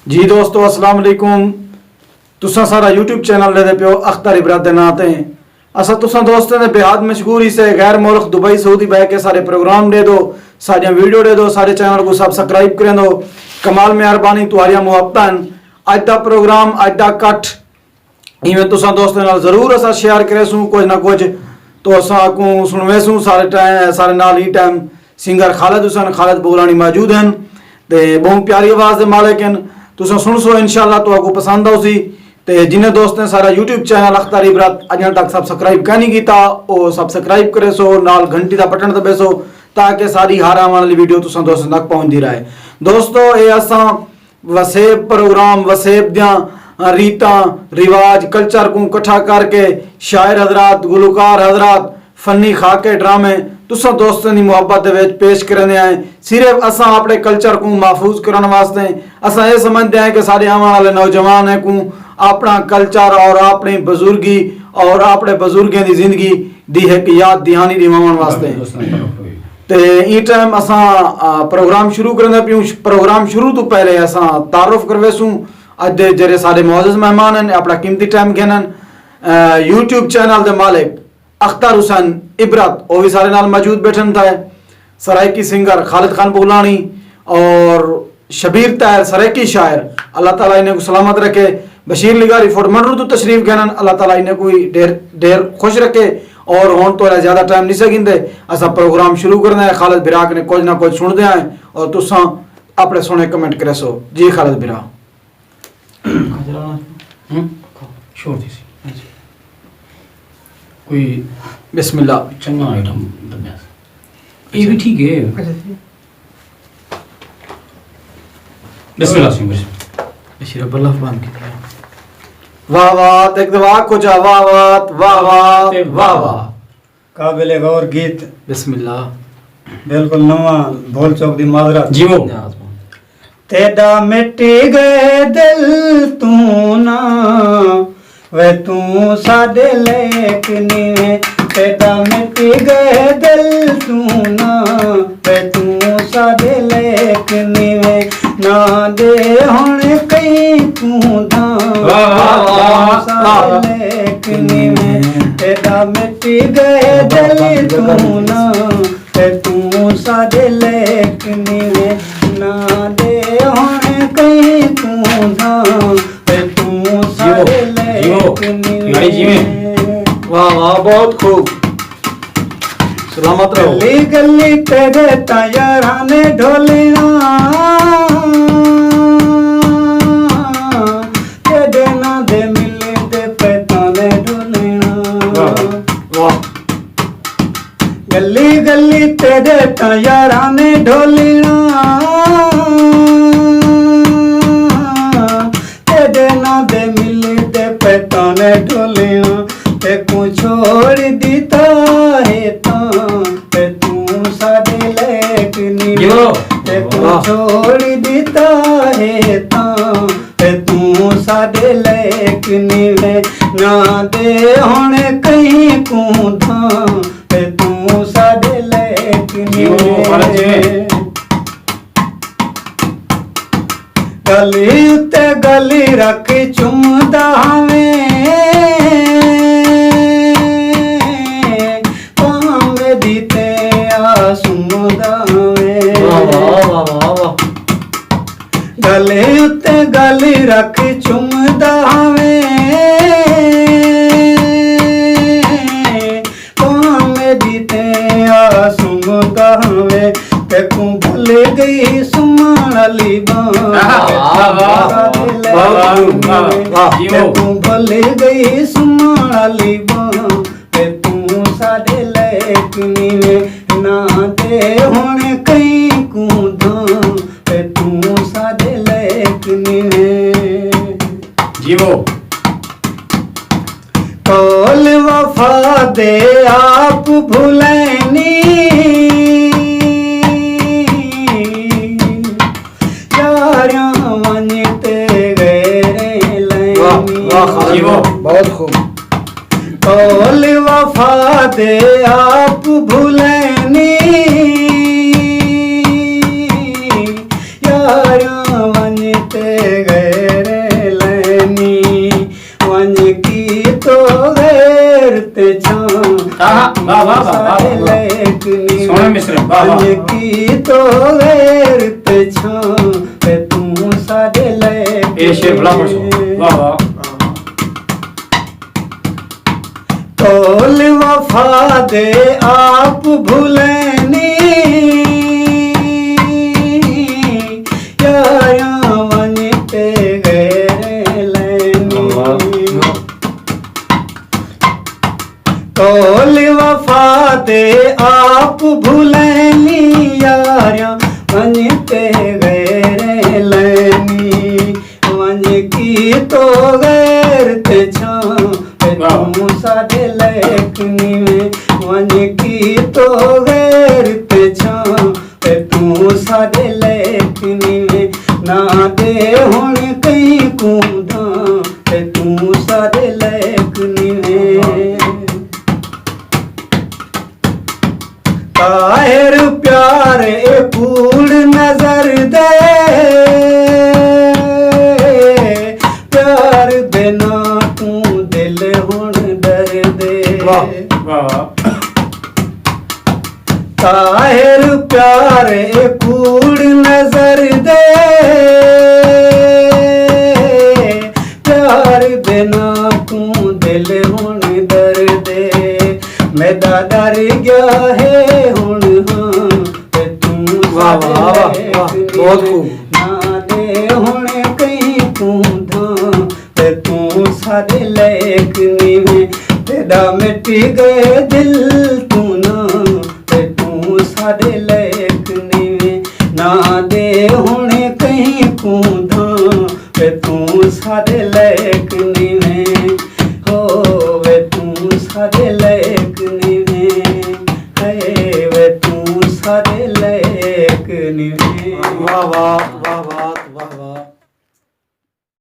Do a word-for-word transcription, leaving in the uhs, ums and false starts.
جی دوستو، السلام علیکم۔ تساں سارا یوٹیوب چینل ݙیہدے پیو اختر عبرت دے ناں تے۔ اساں تساں دوستیں دے بے حد مشغول ہیسے، غیر ملک دبئی سعودی بہہ کے سارے پروگرام ݙیہدو، ساݙیاں ویڈیو ݙیہدو، سارے چینل کوں سبسکرائب کریندو۔ کمال مہربانی، تہاݙیاں محبتاں ہن۔ اڄ دا پروگرام، اڄ دا کٹھ ایویں تساں دوستیں نال ضرور اساں شیئر کریسوں، کجھ نہ کجھ تو اساں کوں سݨویسوں۔ سارے ٹائم، سارے نال ہی ٹائم سنگر خالد حسین خالد بغلانی موجود ہن تے ٻہوں پیاری آواز دے مالک ہن۔ تساں سݨسو، انشاءاللہ تہاکوں پسند آؤسی۔ تے جنہیں دوستیں سارا یوٹیوب چینل اختر عبرت اڄاں تک سبسکرائب کائنی کیتا، او سبسکرائب کریسو، نال گھنٹی دا بٹن دبیسو تاکہ ساری ہر آوݨ والی ویڈیو تساں دوستیں تک پہنچدی رہے۔ دوستو، اے اساں وسیب پروگرام، وسیب دیاں ریتاں، رواج، کلچر کوں کٹھا کر کے شاعر حضرات، گلوکار حضرات، فنی خاکے، ڈرامے تساں دوستاں دی محبت دے وچ پیش کریندے ہیں۔ صرف اساں اپݨے کلچر کوں محفوظ کرݨ واسطے، اساں اے سمجھدے ہیں کہ ساݙے آوݨ والے نوجوانیں کوں اپݨا کلچر اور اپݨی بزرگی اور اپݨے بزرگیں دی زندگی دی ہک یاد دہانی ݙیواوݨ واسطے۔ تے ایں ٹائم اساں، آ، پروگرام شروع کریندے پیوں۔ پروگرام شروع توں پہلے اساں تعارف کرویسوں۔ اڄ دے جیڑھے ساݙے معزز مہمان ہن، اپݨا قیمتی ٹائم گھنن، آ، یوٹیوب چینل دے مالک اختر حسین عبرت، او وی ساݙے نال موجود ٻیٹھن تھئے۔ سرائیکی سنگر خالد خان بغلانی اور شبیر طاہر سرائیکی شاعر، اللہ تعالیٰ انہیں کوں سلامت رکھے۔ بشیر لغاری فورٹ منرو توں تشریف گھنن، اللہ تعالیٰ انہیں کوں وی ڈھیر، ڈھیر خوش رکھے۔ اور ہݨ تہاݙا زیادہ ٹائم نی سا گھندے، اساں پروگرام شروع کرݨا ہے۔ خالد بھرا کنے کجھ نہ کجھ سݨدے ہیں اور تساں اپݨے سوہݨے کمنٹ کریسو۔ جی خالد بھرا۔ ہم؟ شور تھی سی۔ کوئی بسم اللہ۔ چنگا آئٹم دبیا سی۔ یہ بھی ٹھیک ہے۔ بسم اللہ سی، بسم اللہ۔ بشیر عبداللہ بند کی۔ واہ واہ، ایک دفعہ آکھو چا، واہ واہ، واہ واہ، واہ واہ۔ قابل غور گیت۔ بسم اللہ۔ بالکل نواں، بھول چوک دی معذرت۔ جیو۔ تیݙا مٹ ڳئے دل توں نہ، وے توں ساݙے لائق نیویں۔ تیݙا مٹ ڳئے دل توں نہ، وے توں ساݙے لائق نیویں۔ نہ ݙے ہݨ کہیں کوں دھاں، واہ، واہ، واہ، واہ، توں ساݙے واہ۔ لائق نیویں۔ تیݙا مٹ ڳئے دل توں نہ، تے توں ساݙے لائق نیویں۔ نہ ݙے ہݨ کہیں کوں دھاں، تے توں ساݙے جیو، جیو، لائق کھلاڑی جیویں۔ نیویں۔ واہ واہ، بہت خوب۔ سلامت رہو۔ گلی گلی تیݙے تاں یاراں نے ڈھولیاں، تیݙے ناں دے ملدے پئے تاں نے ڈھولیاں۔ واہ واہ۔ گلی گلی تیݙے تاں یاراں نے ڈھولیاں، تیݙے ناں دے ملدے پئے تاں نے ڈھولیاں۔ تیکوں چھوڑ ݙتا ہے تاں، تے توں ساݙے لائق نیویں۔ جیو۔ تیکوں واہ۔ چھوڑ ݙتا ہے تاں، تے توں ساݙے لائق نیویں۔ نہ ݙے ہݨ کہیں کوں دھاں، تے توں ساݙے لائق جیو، نیویں۔ خالد جیویں۔ ڳل اتے ڳل رکھ چمدا ہاویں، پاں میݙی تے آ سمدا ہاویں۔ واہ، واہ، واہ، واہ، واہ۔ ڳل اتے ڳل رکھ چمدا ہاویں، تاں میݙی تے آ سمدا ہاویں۔ تیکوں بھل ڳئی سماݨ آلی ٻانہہ، واہ، واہ، واہ، واہ، واہ، واہ۔ تیکوں بھل ڳئی سماݨ آلی ٻانہہ، تے توں ساݙے لائق نیویں۔ نہ ݙے ہݨ کہیں کوں دھاں، تے توں ساݙے لائق نیویں۔ جیو۔ قول وفا دے آپ بھلینی، یاریاں ونڄ تے غیریں لینی۔ واہ، واہ، خالد، جیو۔ بہت خوب۔ قول وفا دے آپ بھلینی، یاراں ونڄ تے واہ، واہ، واہ، واہ، واہ۔ سوہݨے مصرعے، واہ، واہ۔ ونڄ کی تو غیر تے چھاں، تے توں ساݙے لائق اے شعر بھلا پڑھ سو۔ واہ، واہ۔ قول وفا دے آپ بھلینی، یاریاں ونڄ تے غیر لینی۔ واہ، واہ۔ قول وفا دے آپ بھلینی، یاریاں ونڄ تے غیر لینی۔ ونڄ کی تو غیر تے چھاں، تے واہ۔ توں ساݙے لائق نیویں۔ ونڄ کی تو غیر تے چھاں، تے توں ساݙے لائق نیویں۔ نہ ݙے ہݨ کہیں کوں دھاں، تے توں ساݙے لائق نیویں۔ طاہر پیار اے کوڑ نظر دے، پیار دے ناں توں دل ہݨ ݙردے۔ واہ، واہ۔ طاہر پیار اے کوڑ نظر دے، پیار دے ناں توں دل ہݨ ݙردے۔ میݙا ݙر ڳیا ہے ہݨ ہاں، تے توں واہ، واہ، واہ، واہ، ساݙے لائق بہت خوب۔ نہ ݙے ہݨ کہیں کوں دھاں، تے توں ساݙے لائق نیویں۔ تیݙا مٹ ڳئے دل توں ناں، تے توں ساݙے لائق نیویں۔ نہ ݙے ہݨ کہیں کوں دھاں، تے توں ساݙے لائق نیویں۔ ہو وے توں ساݙے لائق نیویں، ہائے وے توں ساݙے لائق نیویں۔ واہ، واہ، واہ، واہ، واہ، واہ۔